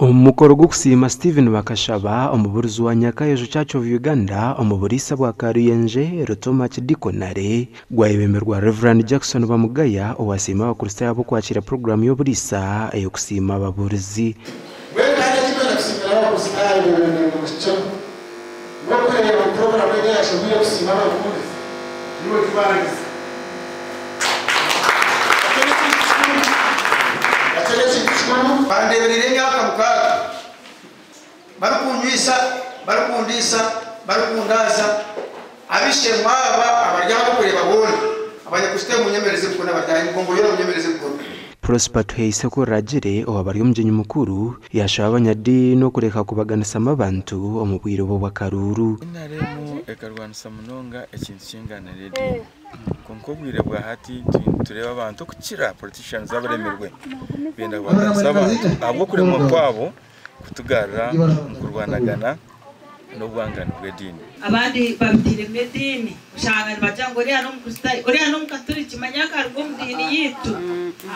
Omu mukoro gw'okusiima Stephen Bakashaba, omuburizi wa Nyakayojo Church of Uganda omu buriisa bwa Karuyenje, Rutoma Archidiaconate, gwayebemberwa Rev. Jackson Bamugaya owasiima Abakristaayo ahabw'okwakiira puroguraamu y'oburiisa ey'okusiima ababurizi. Mbwenu kandi eki twenda kusiimiraho Abakristaayo beebembeire ngu n'okureeba ngu puroguraamu egi eyashohoire kusiima ababuurizi nibo tubaandize. Ekyo n'ekintu kikuru. Ekyo n'ekintu kikuru. Bandeebereire emyaka mukaaga barikuunywisa, barikundiisa, barikundaaza. Ab'eishe-emwe aba abari aha b'okureeba boona, Abanyakristaayo munyemereze emikono abari aha emigongo yoona munyemereze emikono. Prosper Tuheise ku Ruragire owaaba ari omugyenyi mukuru yaashaba abanyadiini okureka kubaganisamu abantu omu bwire obu obw'akaruuru. NRM ekarwanisa munonga ekintu ky'enganda n'ediini. Kwonka obwire bwa hati nitureeba abantu okukira politicians abaremirwe benda kubaganisa abantu ahabw'okuremwa kwabo kutugarura omu kurwanagana n'obwangani bw'ediini. Abandi babiteiremu ediini oshanga nibagira ngu oriya n'omukristaayo oriya n'omukaturiki manya akaruga omu diini yaitu.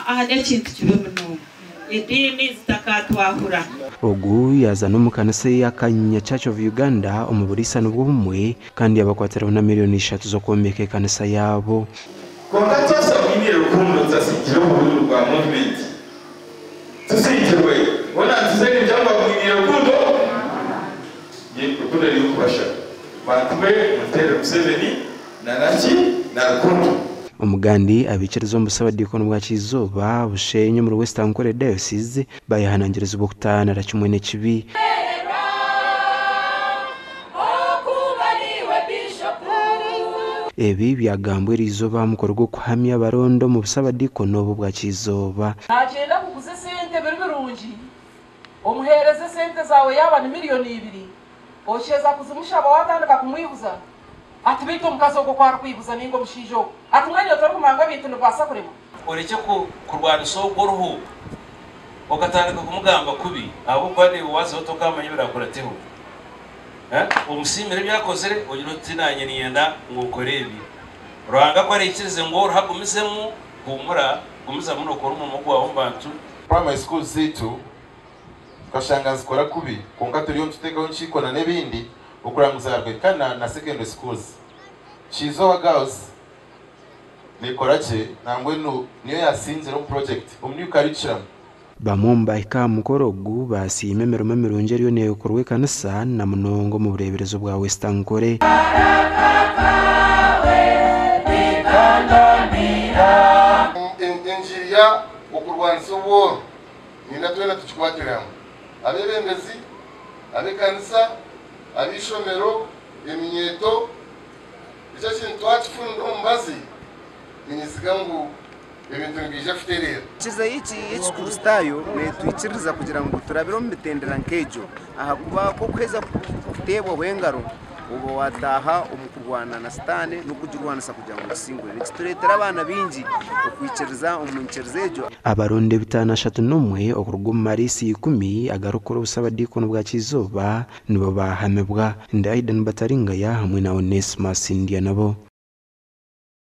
Aha n'ekintu kibi munonga ediini zitakatwahura. Ogu yaaza n'omu kanisa eya Kanyinya Church of Uganda omu buriisa nibwo bumwe kandi yaabakwatiraho na miriyoni ishatu z'okwombeka ekanisa yaabo. Kwonka twasha mwine rukundo tutasigire obuhururu bwa movement Tusigirwe hoona nituza ningira ngu bamwiniire rukundo ye rukundo eri okubashaba bantu mwe muteerere Museveni na naki na rukundo. Omugandi abaikiriza omu busabadiikoni bwa Kyizooba, Bushenyi omuri West Ankole Diocese bayehanangirizibwa okutaanira kimwe n'ekibi. Ebi byagambwa eriizooba aha mukoro gw'okuhamya abarondo omu busabadiikoni obu obwa Kyizooba. Naagyenda kuguza esente biri birungi, omuheereze esente zaawe yaaba ni miriyoni ibiri, okyeza kuzimushaba waatandika kumwihuza ati beitu omukazi ogwo ku arikwihuza nainga omushaija ogwo ati mbwenu iwe torikumanya ngu ebintu nibibaasa kurema? Orekye kurwanisa ogwo oriho, okatandika kumugamba kubi, ahabw'okuba naiwe waazaho tokaamanya ebiraakurateho. Omusiimire ebi akozire, ogire oti, Naanye niinyenda ngu nkore ebi. Ruhanga ku araikirize ngu oriho agumizemu, huumura, gumizamu nookora omurimo gwawe omu bantu. Primary schools zaitu tukashanga nizikora kubi kwonka turiyo nituteekaho enkiiko na n'ebindi okureba ngu zaarwekana na secondary schools. Kyizooba Girls nekora gye nambwenu niyo yasingire omu project omu new curriculum. Bamwe omu baahika aha mukoro ogu baasiima emirimo emirungi eriyo neekorwa ekanisa na munonga omu bureeberezi obwa West Ankole. Engiri ya okurwanisa obworo niinda twena tukikwatire hamwe, abebembezi, abekanisa, abeishomero, eminyeeto, ekyo ekintu twakifunda omubazi ninyesiga ngu ebintu nibiija kutereera. Enyikiriza y'Ekikristaayo neetwikiririza kugira ngu turabire omu mitendera nk'egyo ahakuba ku orikuheza kuteebwaho engaro, oba waataaha omu kurwana na Sitaane n'okugirwanisa kugira ngu ogisingure. Nikitureetera abaana baingi okwikiriza omu nyikiriza egyo. Abaronda ebitaano ashatu n'omwe okuruga omu mariisi ikumi agarikukora obusabadiikoni bwa Kyizooba nibo baahamibwa. Ndi Aidan Bataringaya hamwe na Onesmus Ndyanabo.